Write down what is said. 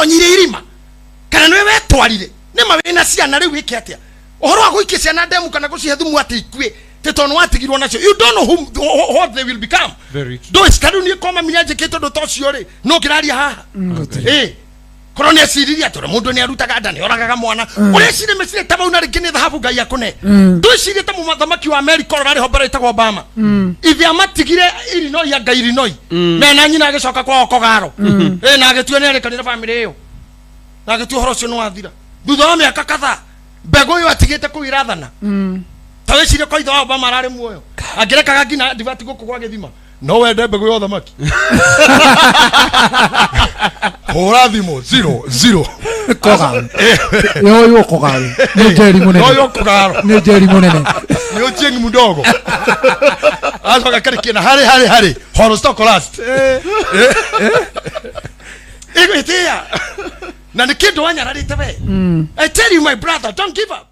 wetonyire irima kana nĩwe wetwarire? Nĩma wĩna ciana rĩu, wĩke atĩa ũhoro wa gũikia ciana ndemu kana gũcihe thumu atĩ ikue tĩ tondũ watigirwo nacio? You don't know what they will become. Very true. Ndũĩ ta rĩu niĩ ko mami nĩanjĩkĩte ũndũ ta ũcio rĩ, no ngĩraria haha? Ĩ korwo nĩ eciririe atĩ ũrĩa mũndũ nĩ arutaga nda, nĩ oragaga mwana, ũreciria meciria ta mau, na rĩngĩ nĩ thahabu Ngai akũne. Ndwĩcirie ta mũthamaki wa Amerika ũrĩa ũrarĩ ho mbere wĩtagwo Obama, ithe amatigire Illinois, anga Illinois, mena nyina, agĩcoka kwao Kogaro. Ĩ na agĩtua nĩ arĩkanire na bamĩrĩ ĩyo, na agĩtua ũhoro ũcio nĩ wathira. Thutha wa mĩaka kadhaa, mbegũ ĩyo atigĩte kũu irathana. Ta wĩcirie kwa ithe wa Obama ararĩ muoyo, angĩrekaga nginya ndibati gũkũ gwa gĩthima. No wende mbegũ ya ũthamaki? Hũra thimũ 00. Kogalo yoywo kogalo nĩ njeri mũnene. Noyo kogalo. Nĩ njeri mũnene. Nĩ Ochieng mdogo acoka karĩkia na harĩ harĩ harĩ horostokolast ĩgwĩtĩa na nĩ kĩndũ wanyararĩte we. I tell you, my brother, don't give up.